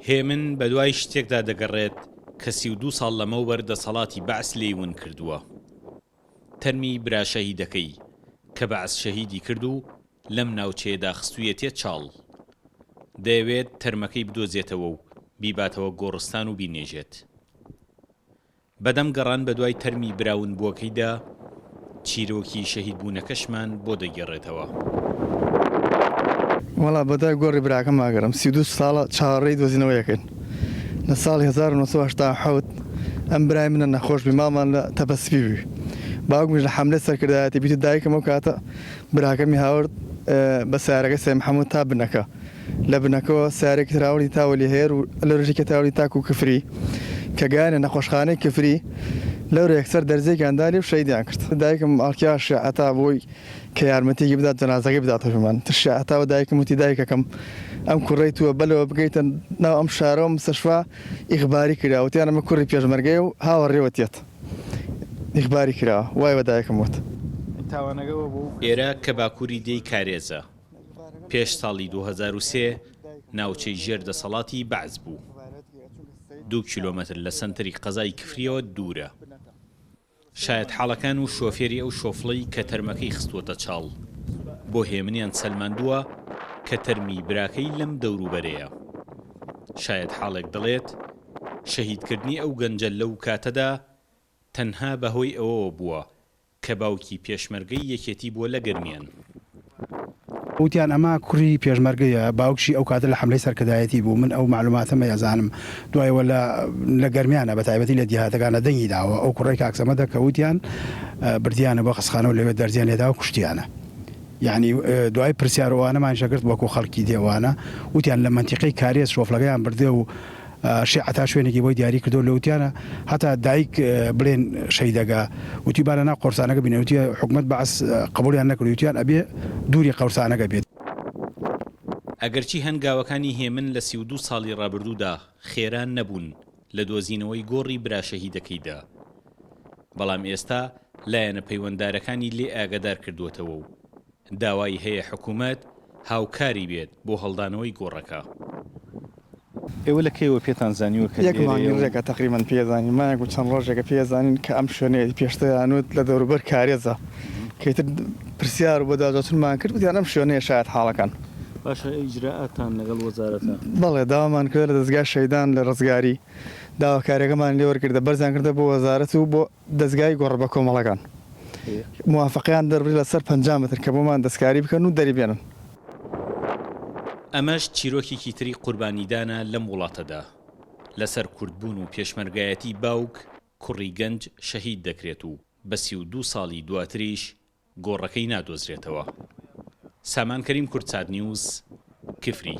هێمن بەدوای شتێکدا دەگەڕێت کە 32 ساڵ لەمەوبەر دەسەڵاتی بەعس لێی ون کردووە. تەرمی برا شەهیدەکەی کە بەعس شەهیدی کرد و لەم ناوچەیەدا خستوویەتیە چاڵ. دەیەوێت تەرمەکەی بدۆزێتەوە و بیباتەوە گۆڕستان و بینێژێت. بەدەم گەڕان بەدوای تەرمی برا ونبووەکەیدا، چیرۆکی شەهیدبوونەکەشمان بۆ دەگێڕێتەوە. وەڵا بەدوای گۆڕی براکەم ئەگەڕێم 32 ساڵە چاوەڕێی دۆزینەوەی ئەکەین لە ساڵی 1987 ئەم برای منە نەخۆش بووی ماڵمان لە تەپە سپی بووی باوکمیش لە حەملەی سەرکردایەتی بیت و دایکم ئەو کاتە براکەمی هاورد بە سەیارەکەی سەید محەموود تا بنەکە لە بنەکەوە سەیارەیەکی تر هاوردی تا وەلی هەیەر و لەورەش یەکێ تر هاوردی تاکوو کفری کە گەیانە نەخۆشخانەی کفری لەورە یەکسەر دەرزیەکیان دالی و شەهیدیان کرد. دایکم ئاڵکیا شێعەتا بۆی کە یارمەتیەکی بدات جەنازەکەی بداتە پێمان تر شێعەتا بە دایکم وتی دایکەکەم ئەم کوڕەی تووە بەلەوە بگەیتە ناو ئەم شارەوە مستەشفا ئیخباری کرا وتیان ئەمە کوڕی پێشمەرگەیە و هاوەڕێوە تێت ئیخباری کراوە وای بە دایکم وت. ئێرە کە باکووری دێی کارێزە. پێش ساڵی 2003 ناوچەی ژێر دەسەڵاتی بەعس بوو. دوو کیلۆمەتر لە سەنتەری قەزای کفرییەوە دوورە. شایەتحاڵەکان و شۆفێری ئەو شۆفڵەی کە تەرمەکەی خستووەتە چاڵ، بۆ هێمنیان سەلماندووە کە تەرمی براکەی لەم دەوروبەرەیە. شایەتحاڵێک دەڵێت، شەهیدکردنی ئەو گەنجە لەو کاتەدا تەنها بەهۆی ئەوەوە بووە کە باوکی پێشمەرگەی یەکێتی بووە لە گەرمیان. وتیان ئەمە کوڕی پێشمەرگەیە، باوکشی ئەو کاتە لە حەملەی سەرکردایەتی بوو، من ئەو مەعلوماتەمە ئەزانم، دوای ئەوە لە لە گەرمیانە بە تایبەتی لە دیهاتەکانە دەنگی داوە، ئەو کوڕەی کاک سەمەدە کە وتیان بردیانە بۆ خەستخانە و لەوێ دەرزیان لێدا و کوشتیانە. یانی دوای پرسیار و ئەوانەمانیش ئەکرد وەکوو خەڵکی دێ ئەوانە وتیان لە مەنتیقەی کارێز شۆفڵەکەیان بردێ و شێخ عەتا شوێنێکی بۆی دیاری کردو لەوتیانە هەتا دایک بڵێن شەیدەگە وتی با لەناو قەورسانەکە بینێ وتی حکومەت بەعس قبوڵیان نەکرد وتیان ئەبێ دووری قەورسانەکە بێت. ئەگەرچی هەنگاوەکانی هێمن لە 32 ساڵی ڕابردوودا خێرا نەبوون لە دۆزینەوەی گۆڕی برا شەهیدەکەیدا، بەڵام ئێستا لایەنە پەیوەندارەکانی لێ ئاگەدار کردووەتەوە و داوای هەیە حکومەت هاوکاری بێت بۆ هەڵدانەوەی گۆڕەکە. ئێوە لە کەیەوە پێتان زانیوە کە یەک مانگی لێرەیە و. ڕێکە تەقریبەن پێ زانین، مانگێک و چەند ڕۆژێکە پێ زانین کە ئەم شوێنەیە، پێشتر ئەیانوت لە دەوروبەر کارێزە، کە ئیتر پرسیار و بەدواداچوونمان کرد وتیان ئەم شوێنەیە شایەت حاڵەکان. باشە ئیجرائاتتان لەگەڵ وەزارەتە؟ بەڵێ داوامان کرد لە دەزگای شەهیدان لە ڕزگاری، داواکاریەکەمان لێ وەرگردە بەرزیان کردە بۆ وەزارەت و بۆ دەزگای گۆڕە بەکۆمەڵەکان موافەقەیان دەربڕی لەسەر 50 مەتر کە بۆمان دەستکاری بکەن و دەریبێنن. ئەمەش چیرۆکێکی تری قوربانیدانە لەم وڵاتەدا، لەسەر کوردبوون و پێشمەرگایەتی باوک کوڕی گەنج شەهید دەکرێت و بە 32 ساڵی دواتریش گۆڕەکەی نادۆزرێتەوە. سامان کەریم کوردسات نیوز، کفری.